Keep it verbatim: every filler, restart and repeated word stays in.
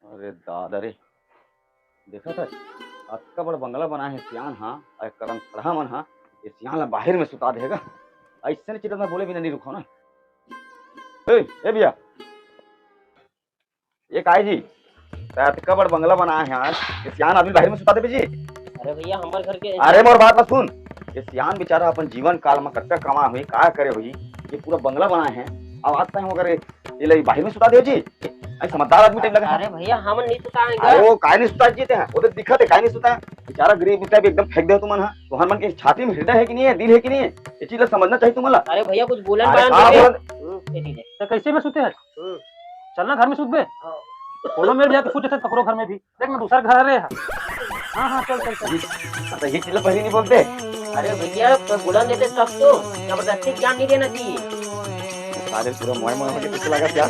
अरे दादा रे, देखा था, अतका बड़ बंगला बनाए हे सियान हा, अउ करम छड़हा मन हा, ये सियान ला बाहिर में सुता देगा। अइसने चिल्लत मैं बोले बिना नहीं रुको ना। ए, ए भैया, ये काय जी, तै अतका बड़ बंगला बनाए हे आज, ये सियान आदमी बाहिर में सुता देबे जी? अरे भैया, हमर घर के अरे मोर बात ला सुन, ये सियान बेचारा अपन जीवन काल में कतका कमा होही, का करे होही, ये पूरा बंगला बनाए हे, अब आज तक हम अगर ये ले बाहिर में सुता दे जी, अरे समझदार आदमी टाइप लगा। अरे भैया, हमन नहीं सुताएंगे। अरे वो काय नहीं सुता जी ते हैं, वो तो दिखत हे काय नहीं सुता, बेचारा गरीब टाइप एकदम फेंक दे तुमन हा, तुहर मन के छाती में हृदय हे कि नहीं हे, दिल हे कि नहीं हे, ये चीज ला समझना चाहिए तुमन ला। अरे भैया, कुछ बोलन अरे बात का नहीं। बोलन? हम्म, ये चीज है। तो कैसे में सुते हैं? हम्म। चलना घर में सुतबे। हाँ। कोनो मेर जाके सुत जाते ककरो घर में भी। देख ना, दूसर घर रे हा। हाँ, हाँ, चल, चल, चल। ये, तो ये चीज ला पहले नहीं बोलते। अरे भैया, तो बोलन देते तब तो। जबरदस्ती ज्ञान नहीं देना चाहिए। साले पूरा मोए मोए होके पीछे लगा क्या?